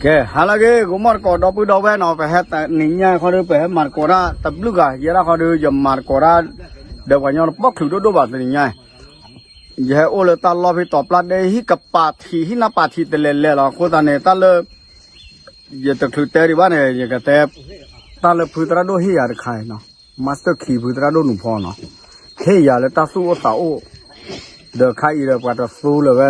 ကဲ ဟါလၢအဂ့ၤ ဂိၤမီၣ်တကိးဒီပုၢ်ဒီဝဲၢ်နီၤ, ပဟဲတနံၤညါခီဒီး ပဟဲမၤသကိးတၢ်တဘျုးဂၤ ယဲဒၣ်ခီဒီး ယမၤသကိးတၢ် ဒီးပှၤကညီတပီၣ်ချုးဒိၣ်ဒိၣ်ဘၣ်တနံၤညါ, ယဟဲအိၣ်လၢတၢ်လီၢ်ဖဲတီၤပျၢ်ဒဲ ဟံၣ်ကပာ်ထံး ဟံၣ်နၢ်ပာ်ထံးတလဲၤလဲၤလီၤ. အဃိသတးန့ၣ် တၢ်လၢ ယတချုးတဲဒံးဘၣ်န့ၣ် ယကတဲ တၢ်လၢဖုသရၣ်ဒိၣ်ဟ့ၣ်ယၤတခါအံၤနီၤ, Master Key ဖုသရၣ်ဒိၣ်နူၤဖီနီၤ, ဟ့ၣ်ယၤလၢတၢ်သူၣ်အိၣ်သးအိၣ် ဒီးခါအံၤဒီးပှၤတသူလၢၤဝဲ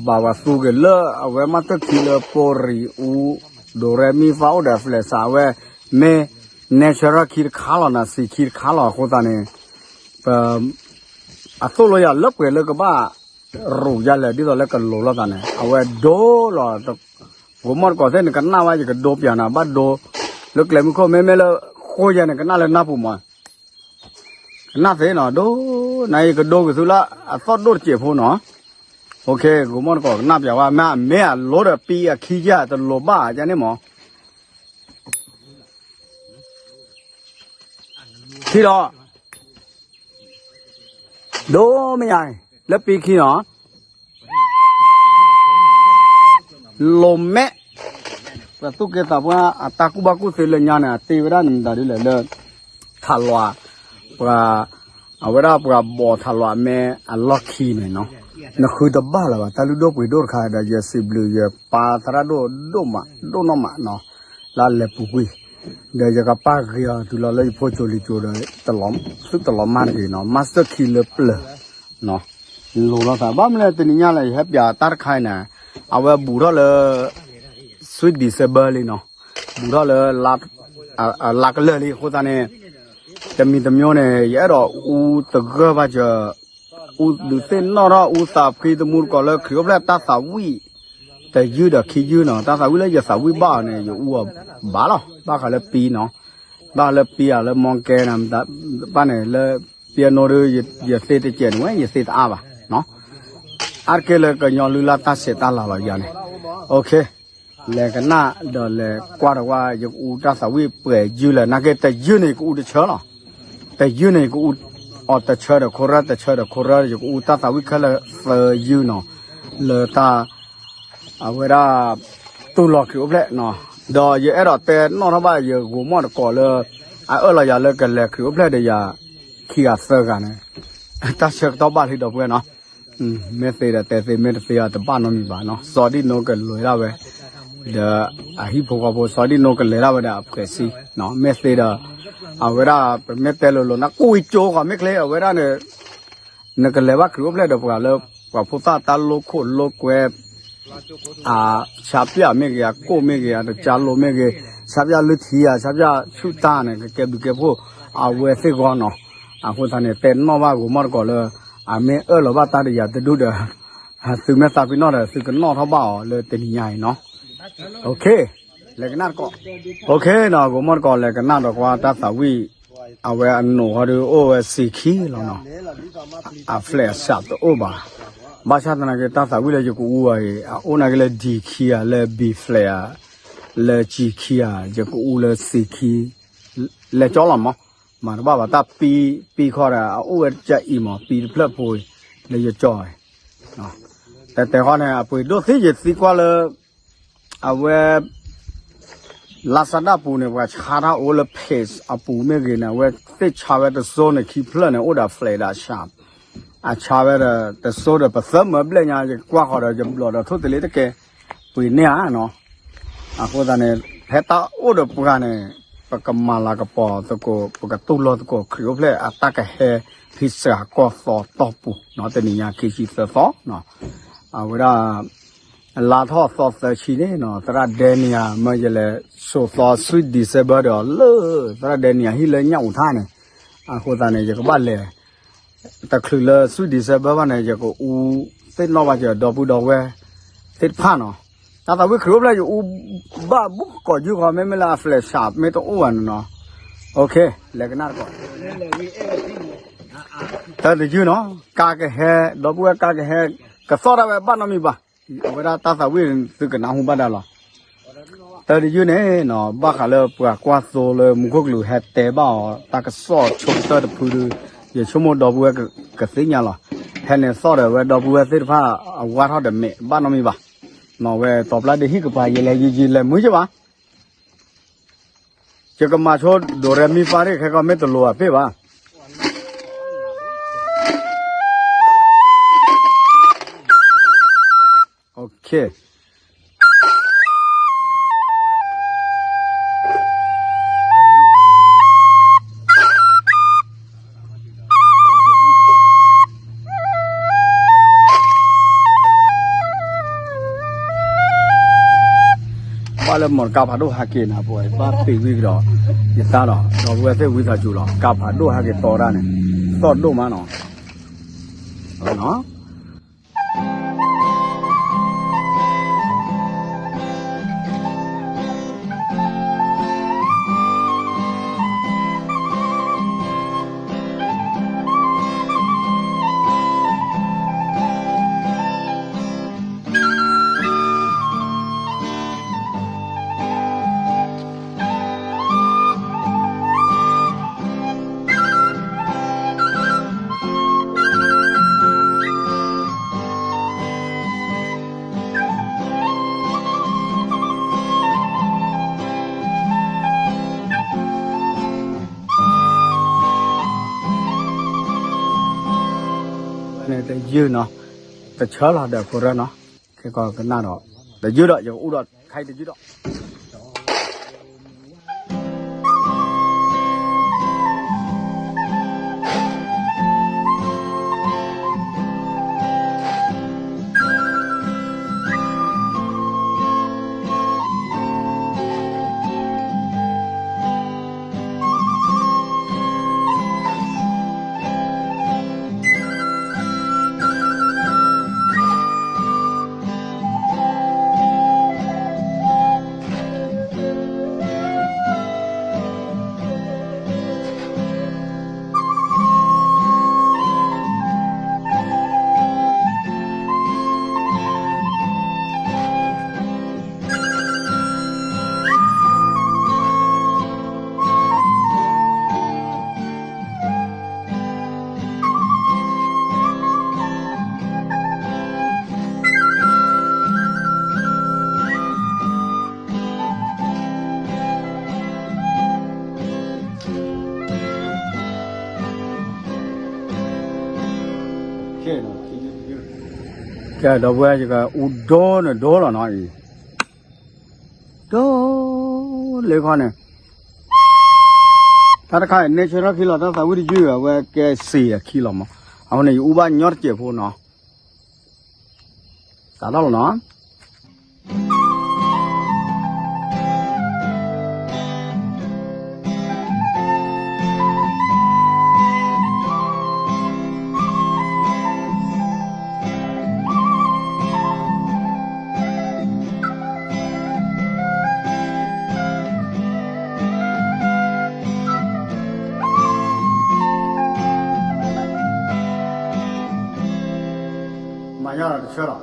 ဘၣ်ပှၤသူက့ၤလၢအဝဲ Master Key လၢပိရံအူ ဒိးရဲမံဖးအိၣ်ဒီး flat စးဝဲ မ့ၢ် natural key တခါလီၤနီၤ, စံး key တခါလီၤ. အဃိသတးန့ၣ် ပ အသိၣ်လိယၤလၢပှဲၤလၢကဘၣ်ရူးယၤလဲၣ် ဒ်သိးလၢကလိၤလိာ်သးန့ၣ် အဝဲဒိလီၤ. ဂိၤမီၣ်တကိးသ့ၣ် နကနၣ်ဝဲ ယကဒိပျးနၤ ဘၣ်ဒိ လၢကျဲမုၢ်ခိၣ် မ့မ့ၢ်လၢဃိယၤန့ၣ် ကနၣ်လၢနၢ်ပူၤမး ကနၣ်သ့နီၤ ဒိ နယကဒိက့ၤသုလၢအသီၣ်ဒိၣ်တစဲးဖိနီၤ. ဂိၤမီၣ်တကိးကနၣ်ပျးဝဲ မ့ၢ်အမ့ၢ်အလိဒီးပံအခံယၤ တလိၤဘၣ်ယၤန့ၣ်မး ထံၣ်လီၤ ဒိမ့ၢ်ယၤ လၢပံခံနီၤ လိၤမဲာ် ပှၤသူၣ်က့သးပှၢ်အတၢ်ကူၣ်ဘၣ်ကူၣ်သ့လၢညါန့ၣ် အတ့ဝဲဒၣ်န့ၣ်မတၤဒ်လဲၣ်လၢ ထးလွး ပှၤ အဝဲဒၣ်ပှၤဘီးထးလွးအမဲအလီၢ်ခံန့ၣ်နီၤ နဃုတဘၣ်လၢၤဘၣ် တၢ်လုၢ်ဒိၣ်ပှ့ၤဒိၣ်တခါဒီး ယစံးဘျုးယပၢ်သရၣ်ဒိၣ်ဒိၣ်မးဒိၣ်နီၢ်မးနီၤ လၢအလဲၤပူၤကွံာ် ဒီးယကပာ်ဂ့ၤအီၤတုၤလီၤလၢယဖိကၠိလံၤကၠိဒီး သုတလီၤမၢ်တဂ့ၤနီၤ Master Key လၢပျၢၤ လိၤလိာ်သး ဘၣ်မနုၤလဲၣ် တနံၤညါလဲၣ် ယဟဲပျးတၢ်တခါအံၤန့ၣ် အဝဲဘူးထီၣ်လၢ Sweet December လံနီၤ ဘူးထီၣ်လၢ လါကလၢာ်လံ အဃိသတးန့ၣ် တမံၤတမံၤန့ၣ် ယအဲၣ်ဒိးအူသဂၢၢ်ဘၣ်စၢၤ အူဒုးသ့ၣ်နီၣ်ထီၣ်အူသးဖှံတမူတကိးလၢခရံာ်အိၣ်ဖျဲၣ်တၢ်သးဝံၣ် တယုၢ်ဒီးခံယုၢ်နီၤ တၢ်သးဝံၣ်လၢယသးဝံၣ်ဘၣ်အီၤန့ၣ် ယအူအီၤဘၣ်လီၤ ဘၣ်ဃးလၢပံနီၤ ဘၣ်လၢပံဧါလၢမီကဲန့ၣ် ဘၣ်န့ၣ်လၢ ပံအနိဒု ယသ့တစဲးန့ၣ်ဝဲ ယသ့တအါဘၣ် အါတက့ၢ်လၢကညီလုၢ်လၢ်တၢ်ဆဲးတၢ်လၤလီၤယၤန့ၣ် လဲၤကနၣ်ဒီးလဲၤကွၢ်ဒီးကွၢ် ယကအူတၢ်သးဝံၣ်ပှဲၤယုၢ်လဲၣ် နာ်က့တယုၢ်န့ၣ် ယကအူတဆၢလီၤ တယုၢ်န့ၣ် ယကအူအီၤတဆၢဒီးခိရၢ တဆၢဒီးခိရၢ ယကအူတၢ်သးဝံၣ်ခဲလၢာ်သၢယုၢ်နီၤ လၢတၢ် အဝဲဒၣ် တူၢ်လိာ်ခရံာ်အိၣ်ဖျဲၣ်နီၤ ဒီးယအဲၣ်ဒိးတဲနီၣ်ထီၣ်ဘၣ်ယဂိၤမီၣ်တကိးလၢ အအၢၣ်လီၤယၤလၢကလဲၤခရံာ်အိၣ်ဖျဲၣ်ဒီးယၤ ခံဂၤသၢဂၤန့ၣ် တၢ်ဆၢကတီၢ်ဘၣ်လံဒီပုၢ်ဝဲၢ်နီၤ မ့ၢ်သ့ဒီးတဲသ့ မ့ၢ်တသ့အီၤတဘၣ်နီတမံၤဘၣ်နီၤ စီၤဒံၣ်နိကလဲၤဒၣ်ဝဲ ဒီးအဟံၣ်ဖိဃီဖိ စီၤဒံၣ်နိကလဲၤဒၣ်ဝဲဒီးအဖှဲးဆံ မ့ၢ်သ့ဒီး အဝဲဒၣ် ပမ့ၢ်တဲလိၤလိၤနီၤ ကိၣ်ဝံကၠိဃီမ့ၢ်ချ့ အဝဲဒၣ်န့ၣ် နကလဲၤဘၣ်ခရံာ်အိၣ်ဖျဲၣ်ဒီးပှၤလၢ ပှၤဖိသၣ်တၢ်လိာ်ခိၣ်လိာ်ကွဲ အဆါပၠၣ်မ့ၢ်ဂ့ၤ အကိၣ်မ့ၢ်ဂ့ၤ အတကၢလိာ်မ့ၢ်ဂ့ၤ ဆါပၠၣ်လုၢ်ထံဧါ ဆါပၠၣ်ဆူၣ်တၢ်န့ၣ် ကကဲဘျုးကဲဖှိၣ် အဝဲသ့ၣ်ဂီၢ်နီၤ အဃိသတးန့ၣ် တဲနီၣ်ဘၣ်ဂိၤမီၣ်တကိးလၢ အမ့ၢ်အၢၣ်လီၤဘၣ်တၢ်ဒီးယၤတဒူၣ်ဒီး သုမ့ၢ်သးပ့ၤနီၣ်ဒီး သုကနီၣ်ထီၣ်ဘၣ်အီၤလၢတနံၤညါအံၤနီၤ လဲၤကနၣ်တကိး OK နီၤ ဂိၤမီၣ်တကိးလဲၤကနၣ်ဒီးကွၢ်တၢ်သးဝံၣ် အဝဲအနိးဃီဒီးအိၣ်ဝဲစံးခံလီၤနီၤ အ flat အစးတအိၣ်ဘၣ် ဘၣ်ဆၣ်သနာ်က့ တၢ်သးဝံၣ်လၢယကအူအံၤ အအိၣ်နာ်က့လၢ D key ဧါ လၢ B flat ဧါ လၢ G key ဧါ ယကအူလၢ C key လဲၤကၠီလီၤမး မၤတဘၣ်ဘၣ် တၢ်ပံ ပံခီဒီး အအိၣ်ဝဲတကအံၤမး ပံတဖျၢၣ်ဖိ လၢယကၠီ တဲတဲဃီန့ၣ် အပှ့ၤဒိၣ်သ့ ယသံကွၢ်လၢ အဝဲ Lazada ပူၤန့ၣ် ပှၤဆါတၢ်အိၣ်လၢ page အပူၤမ့ၢ်ဂ့ၤန့ၣ် အဝဲသ့ၣ်ဆါဝဲတစိၤန့ၣ် ခံဖျၢၣ်န့ၣ် အိၣ်ဒီး flat ဒီးအဆါ အဆါဝဲဒီးတစိၤဒီး ပသၢမၢဘျဲၣ်ညါ ယကွၢ်ဃီဒီး ယဘျီးဒီးထိၣ်သလ့တကဲ ပှ့ၤန့ၢ်ဧါနီၤ အဃိသတးန့ၣ် ဖဲတၢ်အိၣ်ဒီးပှၤန့ၣ် ပကမၤလၤကပီၤသကိး ပကတူၢ်လိာ်သကိး ခရံာ်အိၣ်ဖျဲၣ်အတၢ်ကဟဲ ဖံစှၤကီၢ်သီတီၢ်ပူၤနီၤ တနံၤညါခံဆံသၢသီနီၤ အဝဲဒၣ် လါထီၣ်သီသၢဆံန့ၣ်နီၤ သရၣ်ဒဲနံယၤ မၢယလဲၤဆိးသီ Sweet December ဒီးလၢ သရၣ်ဒဲနံယၤ ဟံၣ်လၢညၣ်အူးထၣ်န့ၣ် အဃိသတးန့ၣ် ယကဘၣ်လဲၤ တချုးလၢ Sweet December ဘၣ်န့ၣ် ယကအူသ့ၣ်နီၣ်ဘၣ်ကဒီပုၢ်ဒီဝဲၢ်သ့ၣ်တဖၣ်နီၤ တၢ်သးဝံၣ်ခရံာ်အိၣ်ဖျဲၣ် ယအူဘၣ်ဘူးကကိးယုၢ်ဃီ မ့မ့ၢ်လၢအ flat စးမ့ၢ်တအိၣ်ဘၣ်န့ၣ်နီၤ OK လဲၤကနၣ်တကိး တၢ်တယုၢ်နီၤ ကါကဟဲ ဒီပုၢ်ဝဲၢ်ကါကဟဲ ကသီၣ်ဒၣ်ဝဲဘၣ်နီတမံၤဘၣ် အဝဲဒၣ်တၢ်သးဝံၣ်သုကနၢ်ဟူဘၣ်ဒၣ်လီၤ တၢ်တယုၢ်န့ၣ်နီၤ ဘၣ်ဃးလၢပှၤကွၢ်သိလၢမူခိၣ်ကလူးဟဲတဲဘၣ်အီၤ တၢ်ကစီၣ်ဆိကတၢၢ်တဖုဒီး ယဆိကမိၣ်ဒီပုၢ်ဝဲၢ်ကသ့ၣ်ညါလီၤ ဟဲန့ၣ်သီၣ်ဒီးဝဲဒီပုၢ်ဝဲၢ်သ့ၣ်တဖၣ်အဝါထီၣ်ဒီးမဲာ်ဘၣ်နီတမံၤဘၣ် နီၢ်ဝဲတီၤပျါဒ့ဟံၣ်ကပၤ ယလဲၤယံာ်ယံာ်လဲၤမုာ်ယဘၣ်, ယကမၤဆိဒိၣ်ရဲမံဖးရ့ၣ်ခဲကီး မ့ၢ်တလိၣ်အပ့ၢ်ဘၣ်. Okay. ဘၣ်လၢမီၢ်တကါဖးဒိၣ်ဟးက့ၤနၤ ပဝဲဘၣ်ပ့ၤဝံၤကဒီး ယသးဒီး ဒီပုၢ်ဝဲၢ်သ့ၣ်ဝံသးစူၤလီၤ ကါဖးဒိၣ်ဟဲက့ၤတီတၢ်န့ၣ် သီၣ်ဒိၣ်မးနီၤ. န့ၣ်တယုၢ်နီၤ, တဆၢလီၤဒီးဖိရၢနီၤ, ခဲကီးကနၣ်ဒီး တယုၢ်ဒီး ယကအိၣ်ဒီးခါအံၤတယုၢ်ဒီး ကဲ ဒီပုၢ်ဝဲၢ် ယကအူဒိၣ်န့ၣ်ဒိၣ်လီၤနီၤအံၤ, ဒိၣ်လၢခီန့ၣ်, တၢ်တခါအံၤ နဲဆၢထၢၣ်ခံလီၤ တၢ်သးဝံၣ်တယုၢ် အဝဲကဲစ့အခံလီၤမး, အဃိန့ၣ် ယအူဘၣ်ညီတစဲးဖိနီၤ, စးထီၣ်လီၤနီၤ. မၤညါဒီးတဆၢလီၤ.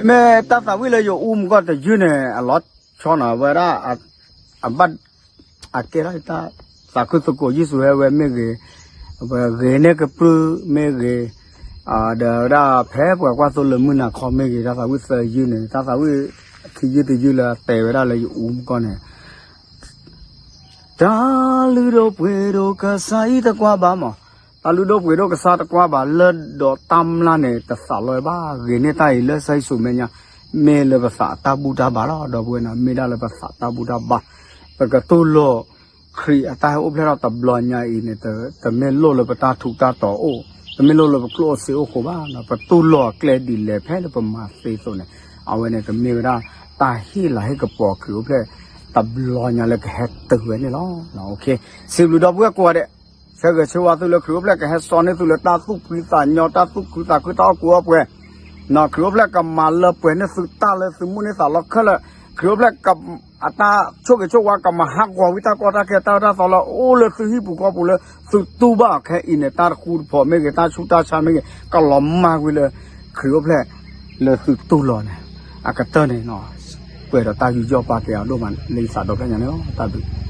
မ့မ့ၢ်တၢ်သးဝံၣ်လၢယအူမူကီၢ်တယုၢ်န့ၣ် အလီၤဆီနီၤ ဝဲဒၣ် အဘၣ် အကဲထီၣ်တၢ်သးခုသကိး ယုၢ်စူၤဟဲဝဲမ့ၢ်ဂ့ၤ, ဝဲဂ့ၤန့ၢ်ကပြုၢ်မ့ၢ်ဂ့ၤ, ဒီးဝဲဒၣ်ဖဲပှၤကွၢ်သိလၢမုၢ်နၤခီမ့ၢ်ဂ့ၤ တၢ်သးဝံၣ်သၢယုၢ်န့ၣ် တၢ်သးဝံၣ်ခံယုၢ်တယုၢ်လၢအတဲဝဲဒၣ်လၢယအူမူကီၢ်န့ၣ် တၢ်လုၢ်ဒိၣ်ပှ့ၤဒိၣ်ကစၢ်အံၤတကွၢ်ဘၣ်မး, တၢ်လုၢ်ဒိၣ်ပှ့ၤဒိၣ်ကစၢ်တကွၢ်ဘၣ် လၢဒီးတၢ်မျၢ်န့ၣ် တသးလီၤဝဲဘၣ် ဂ့ၤန့ၢ်တၢ်အံၤလၢစၢ်ယ့ၣ်ၡူးမဲာ်ညါ, မ့ၢ်လၢပသးအတၢ်ဘူၣ်တၢ်ဘါလီၤ ဒီပုၢ်ဝဲၢ်နီၤ, မ့ၢ်ဒၣ်လၢပသးတၢ်ဘူၣ်တၢ်ဘါ, ပကတူၢ်လိာ် ခရံာ်အတၢ်ဟဲအိၣ်ဖျဲၣ်ထီၣ်တဘျီညါအံၤန့ၣ် တမ့ၢ်လိၣ်လၢပတၢ်ထူးတၢ်တီၤအိၣ်, တမ့ၢ်လိၣ်လၢပကျိၣ်အိၣ်စ့အိၣ်ဃိဘၣ်, ပတူၢ်လိာ်အကျဲဒ်လဲၣ်ဖဲလၢပမၤသ့အသိးန့ၣ်, အဝဲန့ၣ်ကမ့ၢ်ဝဲဒၣ် တၢ်ဟ့ၣ်လၤဟ့ၣ်ကပီၤခရံာ်အိၣ်ဖျဲၣ် တဘျီညါလၢကဟဲတုၤဝဲန့ၣ်လီၤ. စံးဘျုးဒီပုၢ်ဝဲၢ်ကိးဂၤဒဲး, ဆၢဂ့ၤဆၢဝါသုလၢခရံာ်အိၣ်ဖျဲၣ်ကဟဲစိာ်န့ၢ်သုလၢတၢ်သူၣ်ဖှံသးညီ တၢ်သူၣ်ခုသးခု တၢ်အီၣ်ကူအီပှဲၤ, ခရံာ်အိၣ်ဖျဲၣ်ကမၤလၢပှဲၤန့ၢ်သုတၢ်လၢသုမိၣ်န့ၢ်သးလီခဲလၢာ်, ခရံာ်အိၣ်ဖျဲၣ် အတၢ်ဆိၣ်ဂ့ၤဆိၣ်ဝါကမၤဟးဂီၤဝံၤတၢ်ကီတၢ်ခဲတၢ်အၢတၢ်သီလၢအိၣ်လၢသုဟံၣ်ပူၤဃီပူၤလၢ သုတူၢ်ဘၣ်အီၤခဲအံၤန့ၣ် တၢ်တဃူတဖိးမ့ၢ်ဂ့ၤ တၢ်ဆူးတၢ်ဆါမ့ၢ်ဂ့ၤ ကလီၤမၢ်ကွံာ်လၢ ခရံာ်အိၣ်ဖျဲၣ် လၢသုတူၢ်လိာ်န့ၣ် အကတၢၢ်န့ၣ် ပှဲၤဒီးတၢ်ယူးယီၣ်ပာ်ကဲအီၤဒိၣ်မးလၢယသးဒီဖျၢၣ်ညါန့ၣ်လီၤ. တၢ်ဘျုး